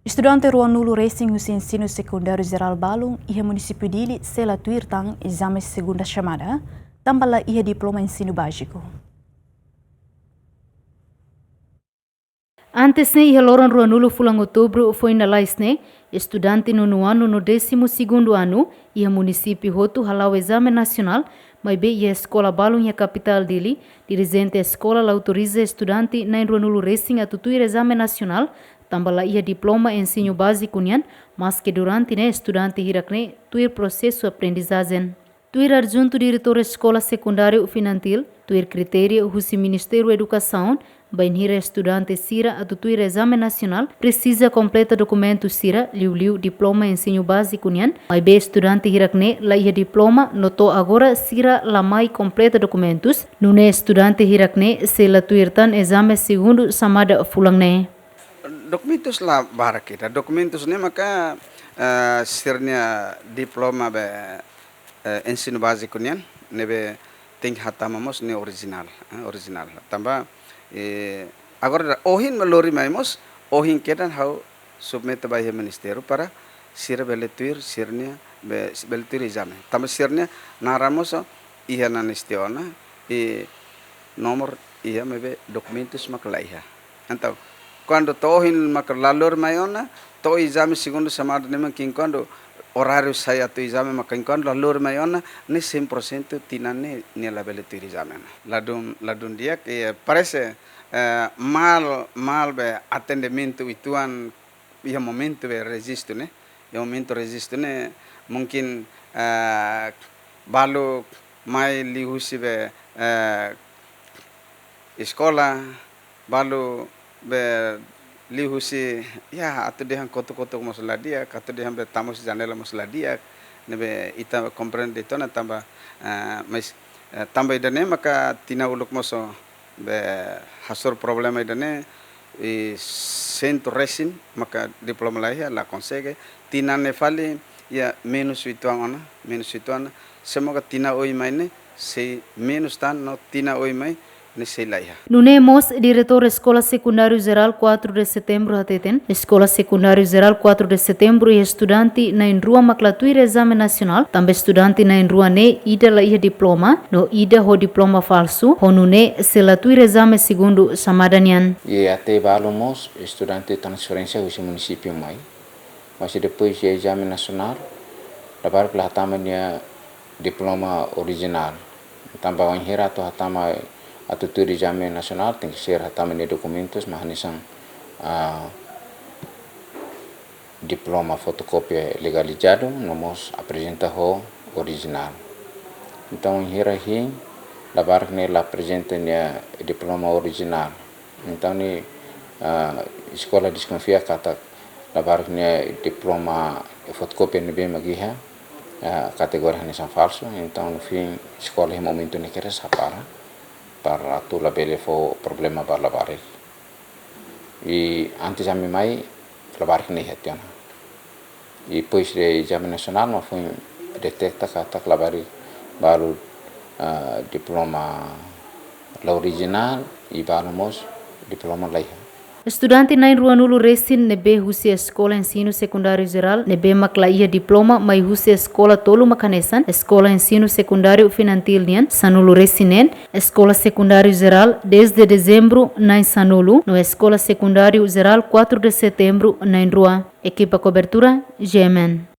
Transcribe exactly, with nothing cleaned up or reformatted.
Estudante ruanulu resin husi ensinu sekundáriu jerál balun iha munisípiu Dili sei la tuir tan ezame segunda xamada, tanba la iha diploma ensinu báziku. Antes ne'e, iha loron ruanulu fulan Outubru foin lalais ne'e, estudante nonu anu no désimu segundu anu iha munisípiu hotu hala'o ezame nasionál, maibé iha eskola balun iha kapitál Dili, dirijente eskola la autoriza estudante na'in ruanulu resin atu tuir ezame nasionál, tanba la iha diploma ensinu báziku nian, maske durante ne'e estudante hirak ne'e tuir prosesu aprendizajen. Tuir adjuntu diretór eskola sekundáriu Finantil, tuir kritériu husi Ministériu Edukasaun, bainhira estudante sira atu tuir ezame nasionál, presiza kompleta dokumentu sira, liuliu diploma ensinu báziku nian, maibé estudante hirak ne'e la iha diploma, no to'o agora sira la mai kompleta dokumentus, nune'e estudante hirak ne'e sei la tuir tan ezame segundu xamada fulan ne'e. Dokumentus la barak ida, dokumentus ne'e maka, eh, sira-nia diploma be, eh, ensinu báziku nian, ne'ebé tenke hatama mós nia orijinál, eh, orijinál. Tanba, eh, agora ida ohin mak lori mai mós, ohin kedan ha'u submete ba iha ministériu para sira bele tuir, sira-nia be, bele tuir ezame. Tanba sira-nia naran mós iha naran istiona, i nomor iha maibé dokumentus mak la iha. Entaun, kuandu to'o ohin maka la lori mai ona, to'o ezame segundu xamada ne'e mak ki'ik kuandu oráriu sai atu ezame mak ki'ik kuandu la lori mai ona, ne'e sein por sentu tinan ne'e nia la bele tuir ezame ona. Ladún, ladún di'ak, eh, parese, eh, mal, mal be atendimentu uitoan iha momentu be rejistu ne'e. Iha momentu rejistu ne'e, mungkin, eh, balu mai liuhusi be, eh, eskola, balu be liuhusi, ya, atu dehan kotuk-kotuk mós la di'ak, atu dehan be tama husi janela mós la di'ak, ne'ebé ita komprende tiha ona tanba, eh, mais, eh, tanba ida-ne'e maka tinan uluk mós be hasoru problema ida-ne'e, i sentu resin maka diploma la iha, la konsege, tinan ne'e fali iha menus uitoan ona, menus uitoan ona, semoga tinan oin mai ne'e sei menus tan no tinan oin mai ne'e sei la iha. Nune'e mós, diretór Eskola Sekundáriu Jerál quatro de Setembro hateten, Eskola Sekundáriu Jerál quatro de Setembro iha estudante na'in rua mak la tuir ezame nasionál, tanba estudante na'in rua ne'e ida la iha diploma, no ida ho diploma falsu, ho nune'e sei la tuir ezame segundu xamada nian. I até balu mós estudante transferénsia husi munisípiu mai. Mas depois de ezame nasionál, labarik la hatama nia diploma orijinál. Tanba wainhira atu hatama, atu tuir ezame nasionál, tenke ser hatama nia dokumentus, mak hanesan, ah, diploma fotokópia legalizadu, no mós aprezenta ho orijinál. Entaun, wainhira hein, labarik ne'e la aprezenta nia diploma orijinál. Entaun, ne'e, ah, eskola deskonfia katak labarik nia diploma fotokópia ne'ebé mak iha, ah, kategoria hanesan falsu. Entaun, no fim, eskola iha momentu ne'e kedas hapara, para atu labele fó problema ba labarik. I antes ami mai, labarik ne'e iha tiha ona. I depois de ezame nasionál, mak foin deteta katak labarik balu, ah, diploma la orijinál, i balu mós diploma la iha. Estudante na'in ruanulu resin ne'ebé husi Eskola Ensinu Sekundáriu Jerál, ne'ebé mak la iha diploma, mai husi eskola tolu mak hanesan, Eskola Ensinu Sekundáriu Finantil nian, sanulu resin neen, Eskola Sekundáriu Jerál dez de Dezembro na'in sanulu, no Eskola Sekundáriu Jerál quatro de Setembro na'in rua. Ekipa kobertura, G M N.